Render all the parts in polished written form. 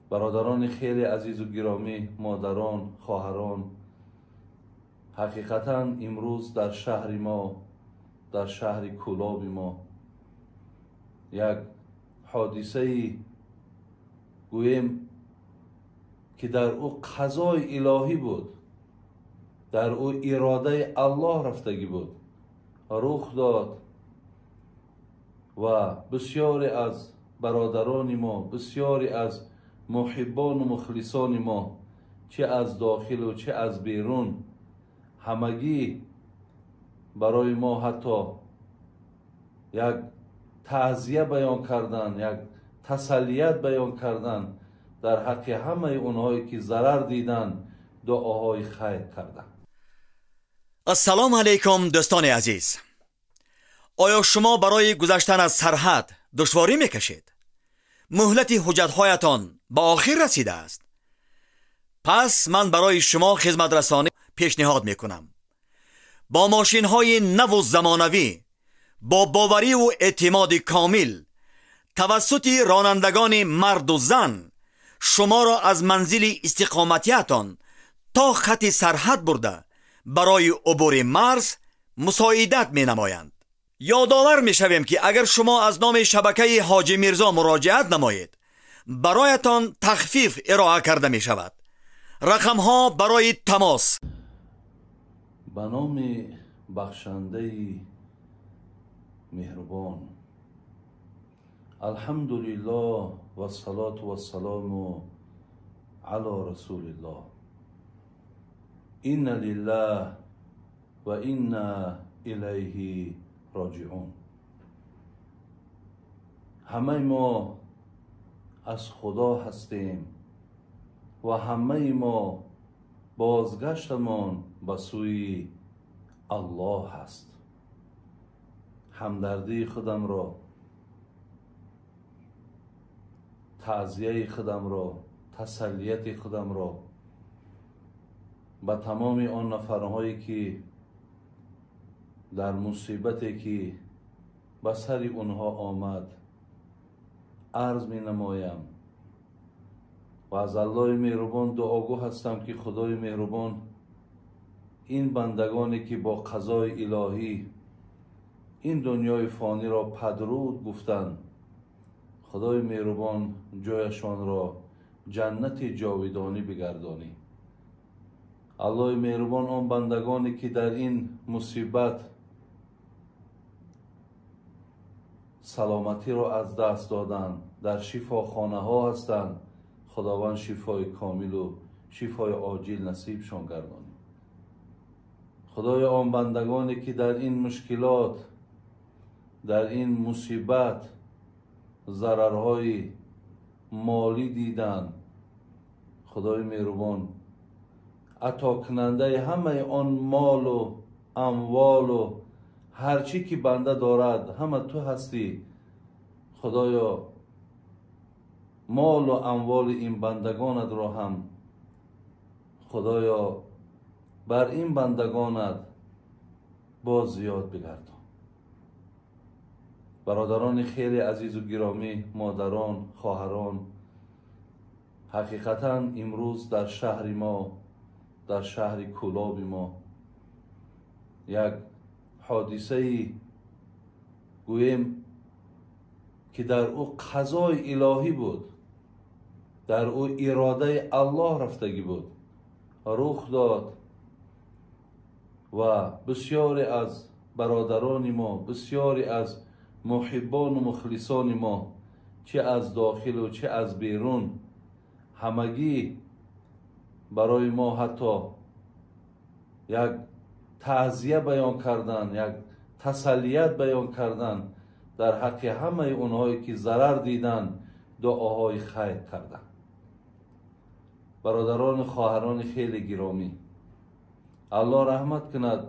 Бародарони хеле азизу гиромӣ, модарон, хоҳарон, ҳақиқатан имрӯз дар шаҳри мо, дар шаҳри Кӯлоби мо як ҳодисаи гӯем ки дар ӯ қазои илоҳӣ буд, дар ӯ иродаи Аллоҳ рафтагӣ буд, рух дод ва бисёре аз бародарони мо, бисёре аз муҳиббону мухлисони мо, чӣ аз дохилу чӣ аз берун, ҳамагӣ барои мо ҳатто як таъзия баён кардан, як тасаллият баён кардан, дар ҳаққи ҳамаи онҳое ки зарар дидан, дуоҳои хайр кардан. Ассалому алайкум, дӯстони азиз. Оё шумо барои гузаштан аз сарҳад душворӣ мекашед? Муҳлати ҳуҷҷатҳоятон ба охир расидааст? Пас ман барои шумо хизматрасонӣ пешниҳод мекунам. Бо мошинҳои наву замонавӣ, бо бовариву эътимоди комил, тавассути ронандагони марду зан шуморо аз манзили истиқоматиятон то хати сарҳад бурда барои убури марз мусоидат менамоянд. Ёдовар мешавем, ки агар шумо аз номи шабакаи Ҳоҷи Мирзо муроҷиат намоед, бароятон тахфиф ироа карда мешавад. Рақамҳо барои тамос: ба номи бахшандаи меҳрубон. Алҳамдулиллоҳ вассалоту вассалому ало расулиллоҳ. Инна лиллаҳ ва инна илайҳи роҷиун. Ҳамаи мо аз Худо ҳастем ва ҳамаи мо бозгаштамон ба сӯи Аллоҳ ҳаст. Ҳамдардии худамро, таъзияи худамро, тасаллияти худамро ба тамоми он нафарҳое ки дар мусибате ки ба сари онҳо омад арз менамоям ва аз Аллоҳи меҳрубон дуогӯ ҳастам, ки Худои меҳрубон ин бандагоне ки бо қазои илоҳӣ ин дунёи фониро падруд гуфтанд, Худои меҳрубон ҷояшонро ҷаннати ҷовидонӣ бигардонӣ. Аллоҳи меҳрубон он бандагоне ки дар ин мусибат саломатиро аз даст доданд, дар шифохонаҳо ҳастанд, Худованд шифои комилу шифои оҷил насибшон гардонӣ. Худои он бандагоне ки дар ин мушкилот, дар ин мусибат зарарҳои молӣ диданд, Худои меҳрубон атокунандаи ҳамаи он молу амволу ҳар чӣ ки банда дорад, ҳама ту ҳастӣ. Худоё, молу амволи ин бандагонатро ҳам Худоё бар ин бандагонат боз зиёд бигардон. Бародарони хеле азизу гиромӣ, модарон, хоҳарон, ҳақиқатан имрӯз дар шаҳри мо, дар шаҳри Кӯлоби мо як ҳодисаи гӯем ки дар ӯ қазои илоҳӣ буд, дар ӯ иродаи Аллоҳ рафтагӣ буд, рух дод ва бисёре аз бародарони мо, бисёре аз муҳиббону мухлисони мо, чӣ аз дохилу чӣ аз берун, ҳамагӣ барои мо ҳатто як таъзия баён кардан, як тасаллият баён кардан, дар ҳаққи ҳамаи онҳое ки зарар диданд, дуоҳои хайр кардан. Бародарону хоҳарони хеле гиромӣ, Аллоҳ раҳмат кунад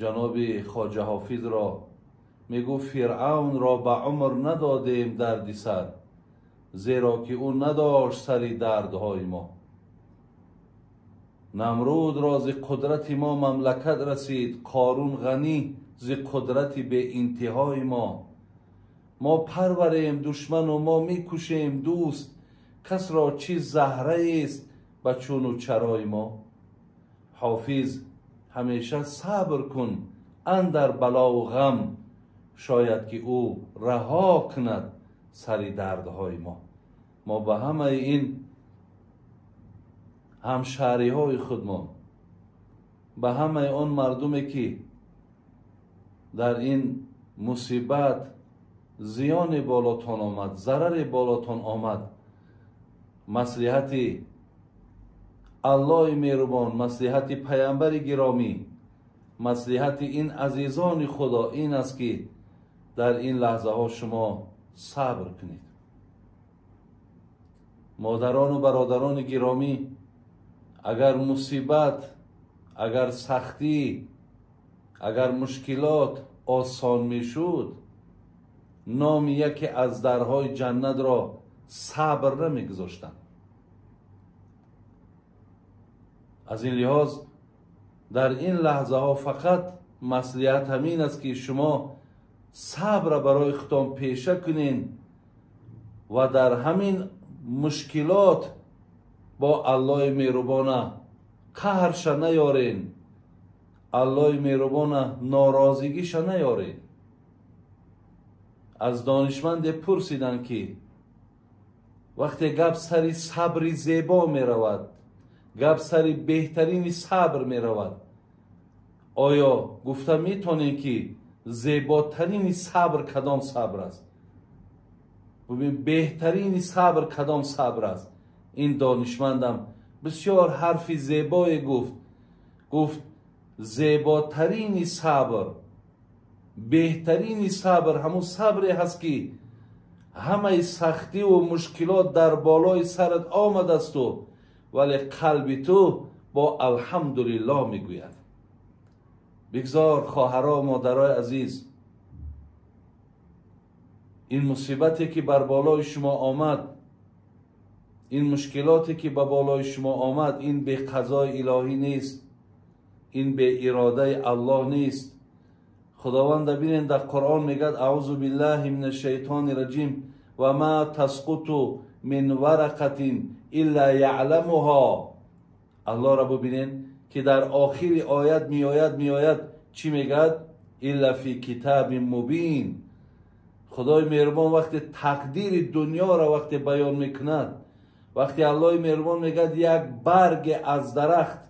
ҷаноби Хоҷа Ҳофизро. Мегуфт: Фиръавнро ба умр надодем дарди сар, зеро ки ӯ надошт сари дардҳои мо. Намрудро зи қудрати мо мамлакат расид, Қорун ғанӣ зи қудрати беинтиҳои мо. Мо парварем душману мо мекушем дӯст, Кас ро чӣ заҳрае аст ба чуну чарои мо? Ҳофиз, ҳамеша сабр кун андар балову ғам, шояд ки ӯ раҳо кунад сари дардҳои мо. Мо ба ҳамаи ин ҳамшаҳриҳои худмон, ба ҳамаи он мардуме ки дар ин мусибат зиёне болотон омад, зараре болотон омад, маслиҳати Аллоҳи меҳрубон, маслиҳати паямбари гиромӣ, маслиҳати ин азизони Худо ин аст ки дар ин лаҳзаҳо шумо сабр кунед. Модарону бародарони гиромӣ, агар мусибат, агар сахтӣ, агар мушкилот осон мешуд, номи яке аз дарҳои ҷаннатро сабр намегузоштанд. Аз ин лиҳоз дар ин лаҳзаҳо фақат маслиҳат ҳамин аст ки шумо сабра барои худтон пеша кунед ва дар ҳамин мушкилот бо Аллоҳи меҳрубона қаҳрша наёрен, Аллоҳи меҳрубона норозигиша наёрен. Аз донишманде пурсиданд ки вақте гап сари сабри зебо меравад, гап сари беҳтарини сабр меравад, оё гуфта метонем ки зеботарини сабр кадом сабр аст? Бубин, беҳтарини сабр кадом сабр аст? Ин донишмандам бисёр ҳарфи зебое гуфт. Гуфт зеботарини сабр, беҳтарини сабр ҳамун сабре ҳаст ки ҳамаи сахтиву мушкилот дар болои сарат омадасту, вале қалби ту бо алҳамдулиллоҳ мегӯяд. Бигзор хоҳаро, модарои азиз, ин мусибате ки бар болои шумо омад, ин мушкилоте ки ба болои шумо омад, ин беқазои илоҳӣ нест, ин беиродаи Аллоҳ нест. Худованд бинен дар Қуръон мегӯяд: аъузу биллаҳи мин ашшайтони раҷим ва ма тасқуту мин варақатин илла яъламуҳо. Аллоҳро бубинен ки дар охири оят меояд чӣ мегӯяд? илла фи китобин мубин. Худои меҳрубон вақте тақдири дунёро вақте баён мекунад, вақте Аллоҳи меҳрубон мегӯяд як барге аз дарахт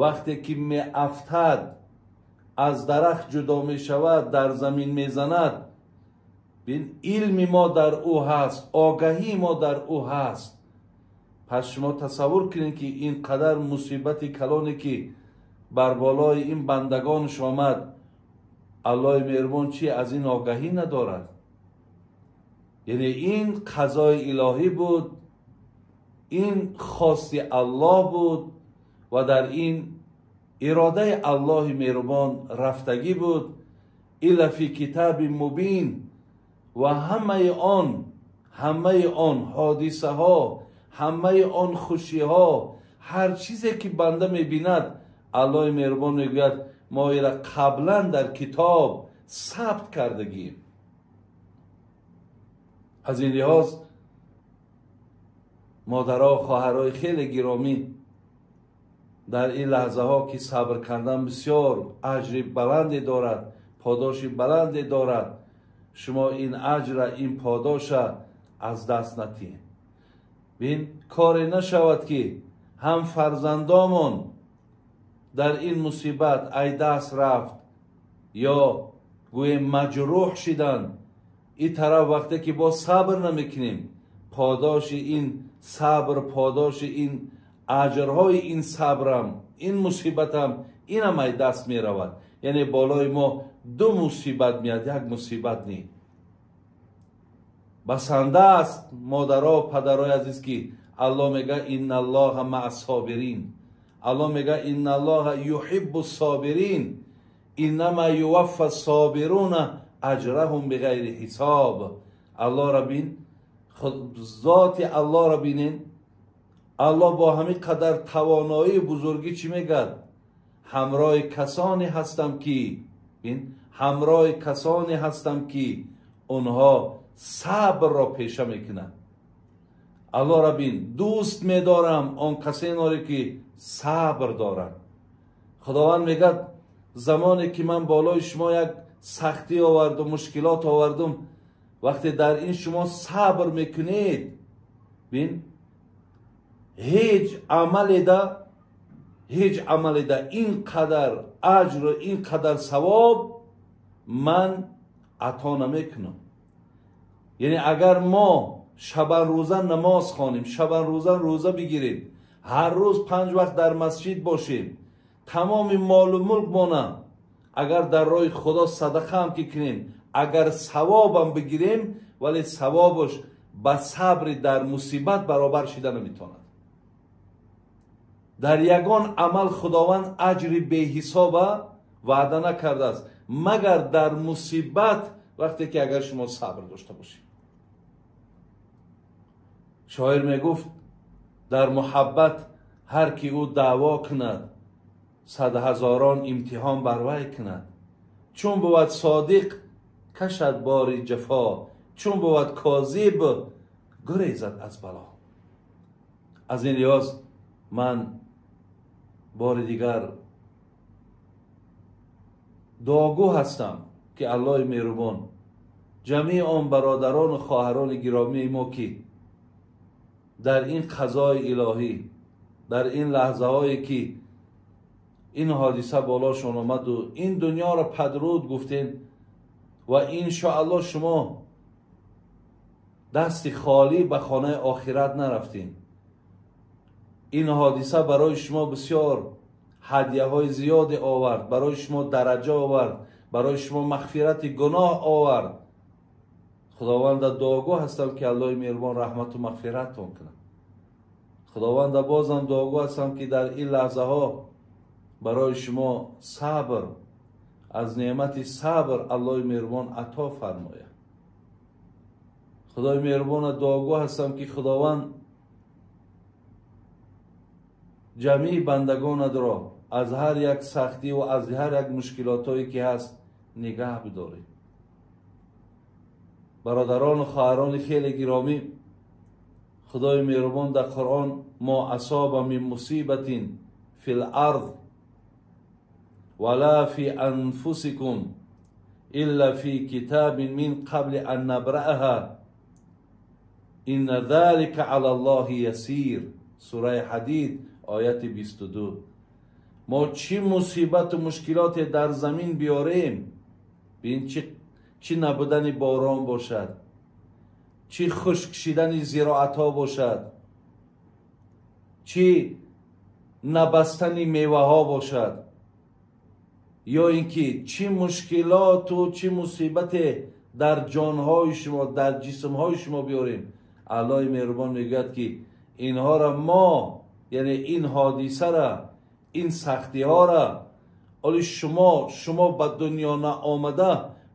вақте ки меафтад, аз дарахт ҷудо мешавад, дар замин мезанад, бин илми мо дар ӯ ҳаст, огаҳии мо дар ӯ ҳаст. Пас шумо тасаввур кунед ки ин қадар мусибати калоне ки бар болои ин бандагонаш омад, Аллоҳи меҳрубон чӣ аз ин огаҳӣ надорад? Яъне ин қазои илоҳӣ буд, ин хости Аллоҳ буд ва дар ин иродаи Аллоҳи меҳрубон рафтагӣ буд. илла фи китоби мубин. Ва ҳамаи он ҳодисаҳо, ҳамаи он хушиҳо, ҳар чизе ки банда мебинад, Аллоҳи меҳрубон мегӯяд мо ира қаблан дар китоб сабт кардагием. Аз ин лиҳоз модаро, хоҳарои хеле гиромӣ, дар ин лаҳзаҳо ки сабр кардан бисёр аҷри баланде дорад, подоши баланде дорад, шумо ин аҷра, ин подоша аз даст натиҳед. Бин, коре нашавад ки ҳам фарзандомон дар ин мусибат ай даст рафт ё гӯем маҷрӯҳ шиданд, ин тараф вақте ки бо сабр намекунем, подоши ин сабр, подоши ин аҷрҳои ин сабрам, ин мусибатам, инам ай даст меравад. Яъне болои мо ду мусибат меяд, як мусибат не. Басанда аст модаро, падарои азиз, ки Аллоҳ мегӯяд инналлоҳа маъас собирин, Аллоҳ мегӯяд инналлоҳа юҳиббу собирин, иннама юваффа собируна аҷраҳум биғайри ҳисоб. Аллоҳро бин, зоти Аллоҳро бинен. Аллоҳ бо ҳамин қадар тавоноии бузургӣ чӣ мегӯяд? Ҳамроҳи касоне ҳастам ки, бин, ҳамроҳи касоне ҳастам ки онҳо сабрро пеша мекунанд. Аллоҳ ра бин, дӯст медорам он касеноре ки сабр доранд. Худованд мегӯяд замоне ки ман болои шумо як сахтӣ овардум, мушкилот овардум, вақте дар ин шумо сабр мекунед, бин, ҳеҷ амаледа ин қадар аҷру ин қадар савоб ман ато намекунам. Яъне агар мо шабанрӯза намоз хонем, шабанрӯза рӯза бигирем, ҳар рӯз 5 вақт дар масҷид бошем, тамоми молу мулкмона агар дар роҳи Худо садақа ҳам ки кунем, агар савобам бигирем, вале савобаш ба сабри дар мусибат баробар шида наметавонад. Дар ягон амал Худованд аҷри беҳисоба ваъда накардааст, магар дар мусибат вақте ки агар шумо сабр дошта бошед. Шоир мегуфт дар муҳаббат ҳар ки ӯ даъво кунад, 100 ҳазорон имтиҳон бар вай кунад. Чун бувад содиқ кашад бори ҷафо, чун бувад козиб гурезад аз бало. Аз ин лиҳоз ман бори дигар дуогӯ ҳастам ки Аллоҳи меҳрубон ҷамъи он бародарону хоҳарони гиромии мо ки дар ин қазои илоҳӣ, дар ин лаҳзаҳое ки ин ҳодиса болошон омаду ин дунёро падруд гуфтем ва иншоаллоҳ шумо дасти холӣ ба хонаи охират нарафтем. Ин ҳодиса барои шумо бисёр ҳадияҳои зиёде овард, барои шумо дараҷа овард, барои шумо мағфирати гуноҳ овард. Худованда дуогӯ ҳастам ки Аллоҳи меҳрубон раҳмату мағфираттон кунад. Худованда бозам дуогӯ ҳастам ки дар ин лаҳзаҳо барои шумо сабр, аз неъмати сабр Аллоҳи меҳрубон ато фармояд. Худои меҳрубона дуогӯ ҳастам ки Худованд ҷамъи бандагонатро аз ҳар як сахтӣ ва аз ҳар як мушкилотҳое ки ҳаст нигаҳ бидоред. Бародарону хоҳарони хеле гиромӣ, Худои меҳрубон дар Қуръон мо асоба мин мусибатин фи ларз вала фи анфусикум илла фи китабин мин қабли ан набраъаҳа инна залика ала Аллоҳи ясир. Сураи Ҳадид ояти 22. Мо чӣ мусибату мушкилоте дар замин биёрем, бин чӣ набудани борон бошад, чӣ хушк шидани зироатҳо бошад, чӣ набастани меваҳо бошад, ё ин ки чӣ мушкилоту чӣ мусибате дар ҷонҳои шумо, дар ҷисмҳои шумо биёрем. Аллоҳи меҳрубон мегӯяд ки инҳоро мо, яъне ин ҳодисара, ин сахтиҳоро оли шумо ба дунё наомада,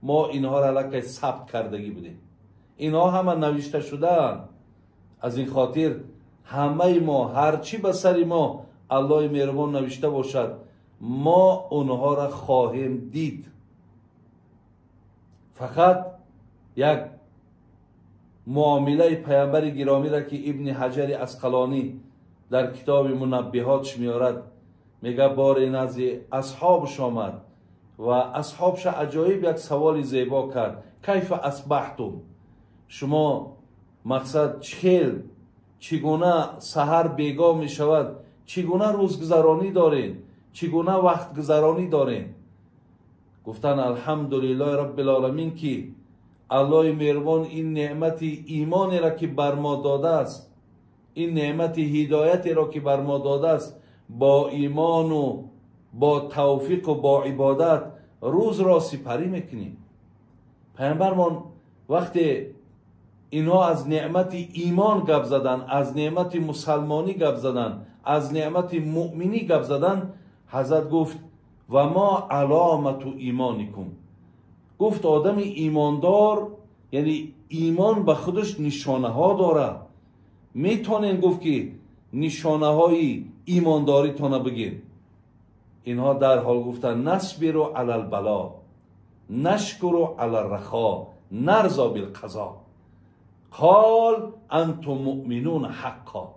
мо инҳоро аллакай сабт кардагӣ будем. Инҳо ҳама навишта шудаанд. Аз ин хотир ҳамаи мо, ҳарчи ба сари мо Аллоҳи меҳрубон навишта бошад, мо онҳоро хоҳем дид. Фақат як муомилаи паямбари гиромиро ки Ибни Ҳаҷари Асқалонӣ дар китоби Мунаббиҳотш меорад, мега боре назди асҳобш омад ва асҳобша аҷоиб як саволи зебо кард: кайфа асбаҳтум, шумо мақсад чӣ хел, чӣ гуна саҳар бегоҳ мешавад, чӣ гуна рӯзгузаронӣ дорем, чӣ гуна вақтгузаронӣ дорем? Гуфтанд алҳамдулиллоҳи раббил-оламин ки Аллоҳи меҳрубон ин неъмати имонеро ки бар мо додааст, ин неъмати ҳидоятеро ки бар мо додааст, бо имону бо тавфиқу бо ибодат рӯзро сипарӣ мекунем. Паямбармон вақте инҳо аз неъмати имон гап задан, аз неъмати мусалмонӣ гап задан, аз неъмати муъминӣ гап задан, ҳазрат гуфт ва мо аломату имоникум. Гуфт одами имондор, яъне имон ба худаш нишонаҳо дорад. Метонем гуфт ки нишонаҳои имондоритона бигем. Инҳо дарҳол гуфтанд насбиру алал бало, нашкуру алал рахо, нарзо билқазо. قال انتم مؤمنون حقا.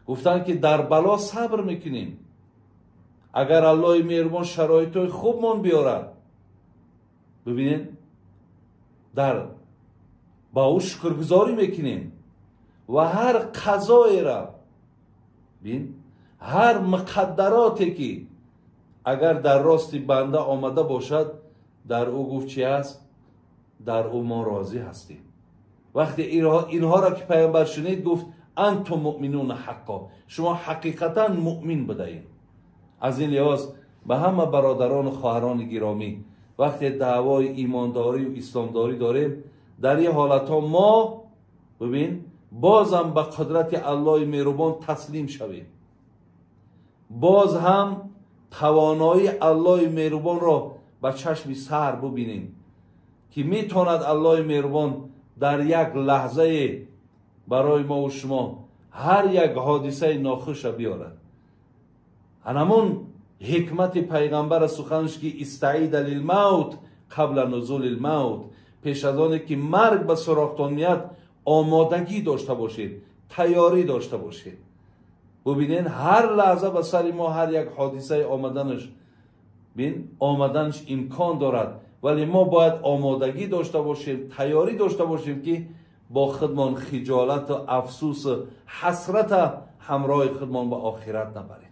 گفتند که در بلا صبر میکنیم، اگر الله مهربان شرایط خوبمون بیارد، ببینین در با او شکرگزاری میکنیم و هر قضایی را بین، هر مقدراتی که اگر در راست بنده آمده باشد، در او گفت چی هست؟ در او ما راضی هستیم. وقتی اینها را که پیامبر شنید گفت انتم مؤمنون حقا، شما حقیقتا مؤمن بودین. از این لحاظ به همه برادران و خواهران گرامی، وقتی دعوای ایمانداری و اسلامداری داریم، در این حالت ها ما ببین بازم به قدرت الله مهربان تسلیم شویم، باز هم توانایی الله مهربان را به چشم سر ببینیم که میتواند الله مهربان در یک لحظه برای ما و شما هر یک حادثه ناخوش را بیارد. هنمون حکمت پیغمبر سخنش که استعید للموت قبل نزول الموت، پیش از آن که مرگ به سراغتان میاد آمادگی داشته باشید، تیاری داشته باشید. ببینین هر لحظه به سر ما هر یک حادثه آمدنش بین آمدنش امکان دارد، ولی ما باید آمادگی داشته باشیم، تیاری داشته باشیم که با خودمان خجالت و افسوس و حسرت همراه خودمان به آخرت نبریم.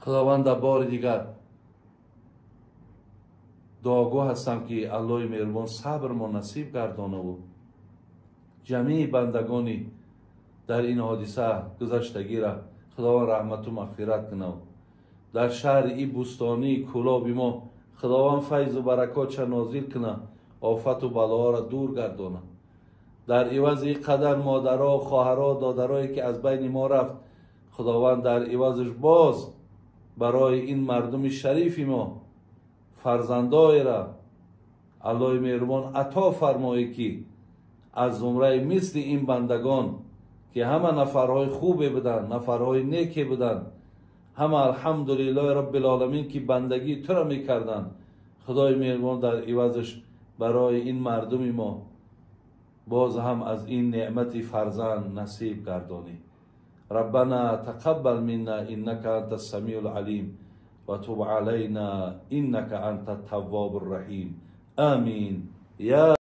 خداوند بار دیگر دعاگو هستم که الله مهربان صبر ما نصیب گردانه و جمیع بندگانی در این حادثه گذشتگی را خداوند رحمت و مغفرت کنه. در شهر ای بوستانی کولاب ما خداوند فیض و برکات چه نازل کنه، آفت و بلاها را دور گردانه. در عوض این قدر مادرها، خواهرها، دادرهایی که از بین ما رفت، خداوند در عوضش باز برای این مردم شریف ما فرزندای را الله مهربان عطا فرمایی که از زمره مثل این بندگان که همه نفرهای خوبی بودن، نفرهای نیکی بودن، همه الحمدلله رب العالمین که بندگی تو را میکردن، خدای مهربان در عوضش برای این مردم ما باز هم از این نعمت فرزند نصیب گردانی. ربنا تقبل منا انك انت السميع العليم وتب علينا انك انت التواب الرحيم. آمين. يا